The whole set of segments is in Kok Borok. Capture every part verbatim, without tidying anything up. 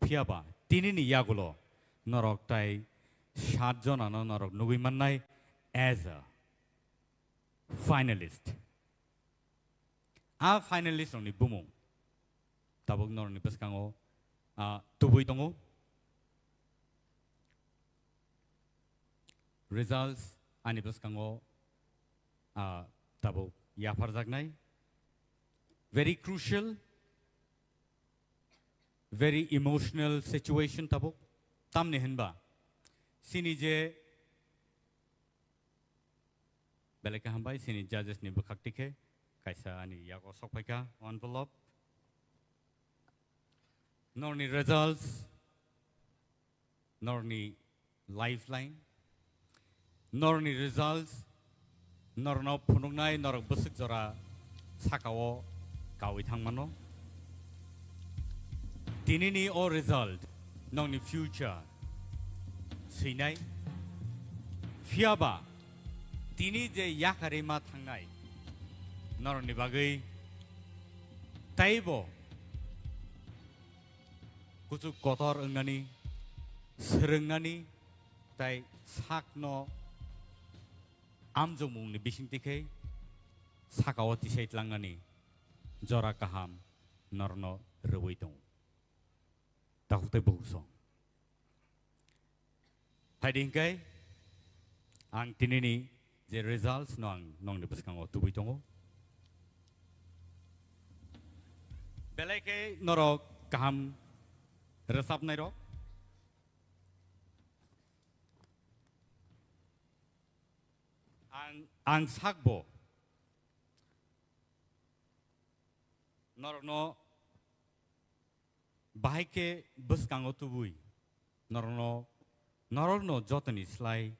Phiya ba tinini yagulo norok tai sat jonano norok nugwi mannai as a finalist. A finalist rokni bumung tabuk norokni bwskango, ah, tubui tongo. Results ani bwskango, ah, tabuk yapharjaknai. Very crucial, very emotional situation tabuk. Tamni hinba, sini je belai kaham bai sini judges ni bwkhak tikhe kaisa ani yago sok phaikha envelope. Norni results, norni lifeline, norni results, norno phunuknai norok bwswk jora sakao kawi thangmano. Tinini o result nokni future swinai. Phiya ba tini je yakarwi ma thangnai norokni bagwi taibo kuchuk kotor wngnani, swrwngnani, tai sakno amjokmungni bisingtwi khe sakao tisai tlangnani jora kaham norokno rwui tongo. Takhuk tei bukhuk song. Phaidi hinkhe ang tinini je results no ang nokni bwskango tubui tongo. Belai khe norok kaham rwchapnai rok. Ang, ang sakbo norokno bahai khe bwskango tubui norokno, norokno jotoni slai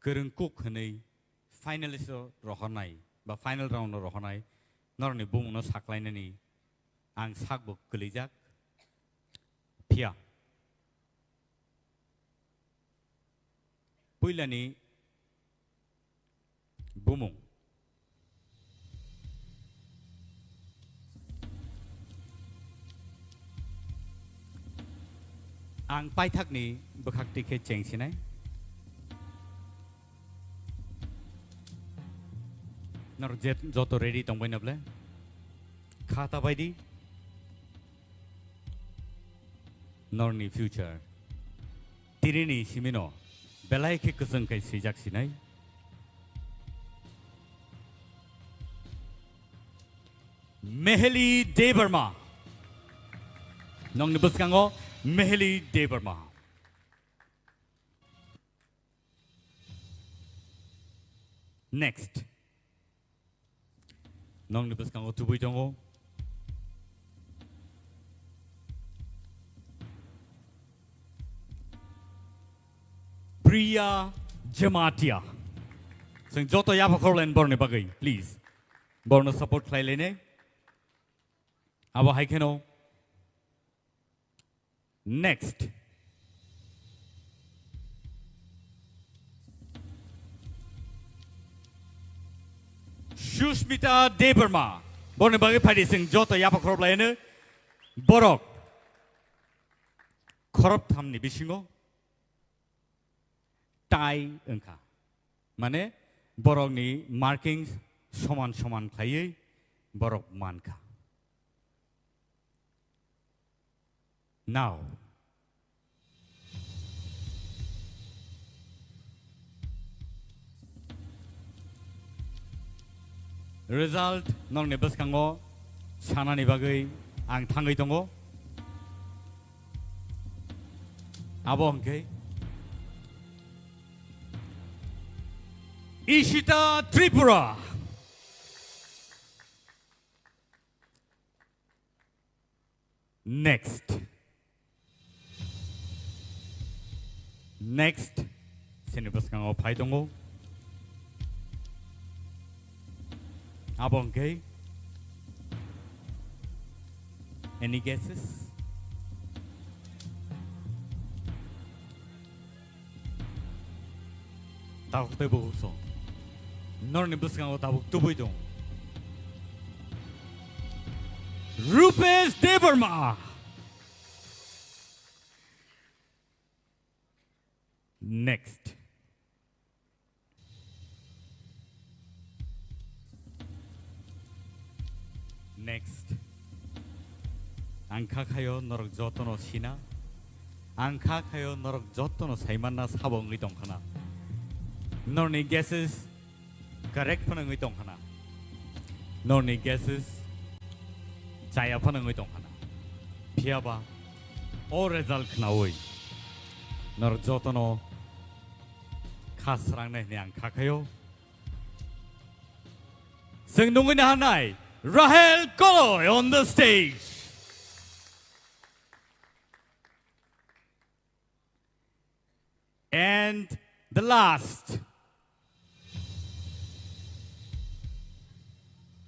kwrwng kuk hwnwi finalist o rohornai ba final round o rohornai norokni bumungno saklainani ang sakbo kwlwijak. Phiya puilani bumung. Ang paithakni bwkhak tikhe chengsinai. Norok je-, joto ready tongbai na ble? Kha ta bai di. Norni future. Tinini simino belai khe kwchwng khai swijak sinai. Meheli Debbarma. Nokni bwskango Meheli Debbarma. Next. Nokni bwskango tubui tongo. Priya Jamatia. Chwng joto yapha khorlaini borni bagwi, please. Borno support khlai lainai. Abo hai kheno. Next. Sushmita Debbarma. Borni bagwi phaidi chwng joto yapha khorop laino. Borok khorop thamni bisingo tie wngkha. Mane borokni marking soman soman khlaiwi borok mankha. Now. Result nokni bwskango sanani bagwi ang thangwi tongo. Abo hwnkhe Ishita Tripura. Next. Next. Sini bwskango phai tongo. Abo hwnkhe. Any guesses? Tabuk tei bukhuk song. Norni bwskango tabuk tubui tong. Rupesh Debbarma. Next. Next. Ang kha khayo norok jotono sina. Ang kha khayo norok jotono saimanna sabo wngwi tongkhana. Norni guesses correct phano wngwi tongkhana. Norni guesses chaya phano wngwi tongkhana. Phiyaba o result khnaui norok jotono kha srangnai hwnwi ang kha khayo. Chwng nungwi naharnai Rahel Koloi on the stage. And the last.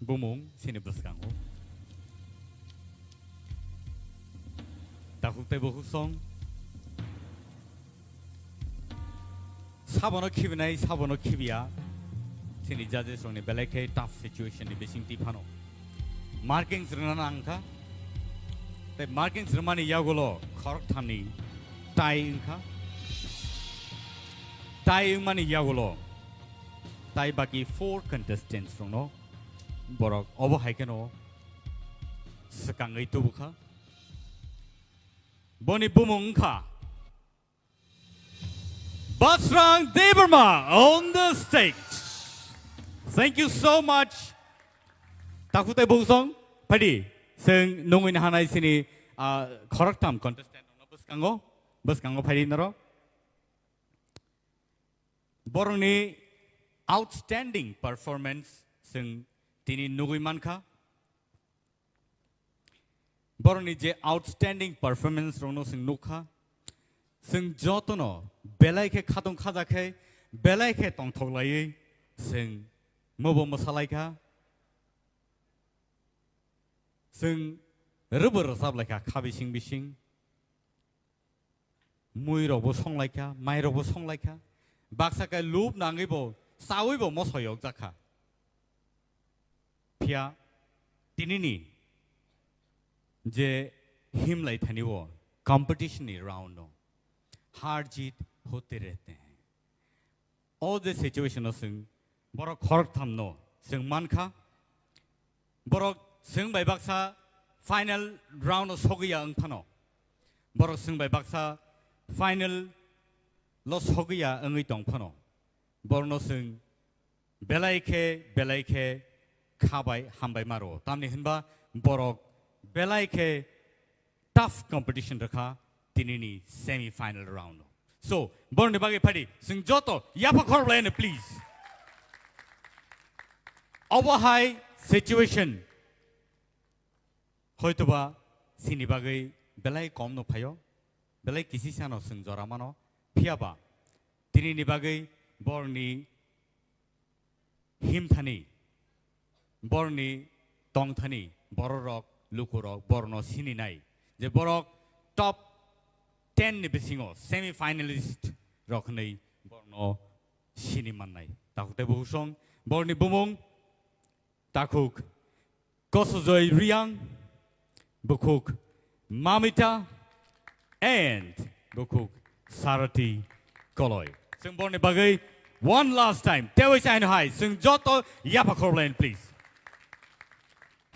Bumung sini bwskango. Takhuk tei bukhuk song. Sabono khibinai, sabono khibiya. Sini judges rokni belai khe tough situation ni bising twi phano. Markings rwna nang kha. Tei markings rwmani yagulo khorok thamni tie wngkha. Tie wngmani yagulo tai baki four contestants rokno borok obo hai kheno swkangwi tubukha. Boni bumung wngkha Basrang Debbarma on the stage. Thank you so much. Takhuk tei bukhuk song, phaidi, chwng nungwi naharnai sini, ah, khoroktham contestant rokno bwskango, bwskango phaidi norok. Borokni outstanding performance chwng tini nugwi mankha. Borokni je outstanding performance rokno chwng nukha, chwng jotono belai khe khatong khaja khe, belai khe tongthok laiwi chwng mobo mwsalaikha, chwng rwbo rwchap laikha kha bising bising. Mui rokbo song laikha, mai rokbo song laikha. Baksa khe lub nangwi bo chawi bo moso yok jakha. Phiya tinini je himlai thani o competition ni round o har jeet hote rehte hain. O je situation o chwng borok khoroktham no chwng mankha. Borok chwng bai baksa final round o sogwi ya wng phano. Borok chwng bai baksa final lo sogwi ya wngwi tong phano. Borokno chwng belai khe, belai khe kha bai hambai ma rwo. Tamni hwnba borok belai khe tough competition rwkha tinini semi final round o. So, borokni bagwi phaidi, chwng joto yapha khorok laino, please. Obo hai situation hoitoba chini bagwi belai kom no phaio, belai kisi sano chwng jora mano, phiyaba tinini bagwi borokni himthani, borokni tongthani, bororok, lukurok, borokno sininai je borok top ten ni bisingo semi finalist rok hwnwi borokno sini mannai. Takhuk tei bukhuk song, borokni bumung takhuk Kosojoy Riang, bukhuk Mamita, and bukhuk Sarati Koloi. Chwng borni bagwi one last time tewi chaino hai chwng joto yapha khorok lain, please.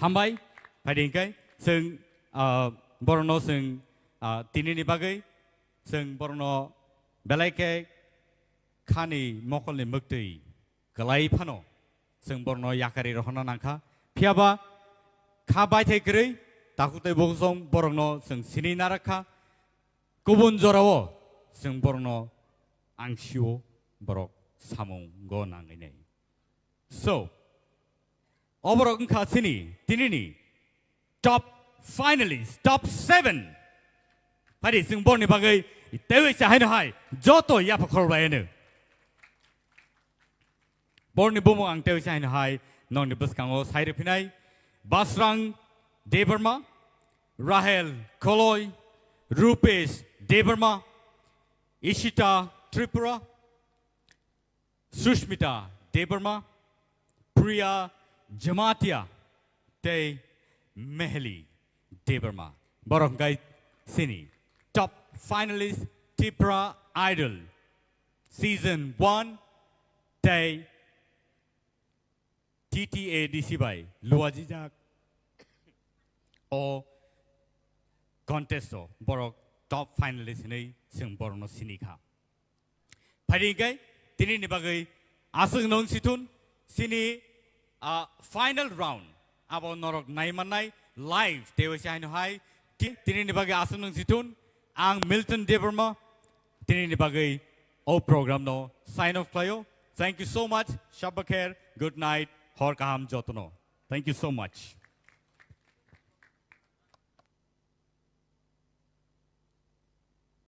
Hambai, phaidi hingkai chwng, ah, borokno chwng, ah, tinini bagwi chwng borokno belai khe khani mokolni mwktwi kwlai phano chwng borokno yakari rohorna nangkha. Phiyaba kha baithai kwrwi takhuk tei bukhukchong borokno chwng sini narakha. Kubun jorao chwng borokno angsio borok samungo nangwi nai. So, oborok wngkha chini tinini top finalist, top seven. Phari chwng borni bagwi tewi chahaino hai joto yapha khorok laino. Borni bumung ang tewi chahaino hai nongni bwskango sai rwphinai Basrang Debbarma, Rahel Koloi, Rupesh Debbarma, Ishita Tripura, Sushmita Debbarma, Priya Jamatia, tei Meheli Debbarma. Borok hwnkhe chini top finalist Tipra Idol Season one tei T T A D C bai luajijak o contest o borok top finalist hinwi chwng borokno sini kha. Phaidi hwnkhe tini ni bagwi aswk nung sithun sini, ah, final round abo norok naimannai live tei waisa haino hai ti-, tini ni bagwi aswk nung sithun ang Milton Debbarma tini ni bagwi o program no sign off khlaio. Thank you so much. Shabba kher. Good night. Hor kaham jotono. Thank you so much.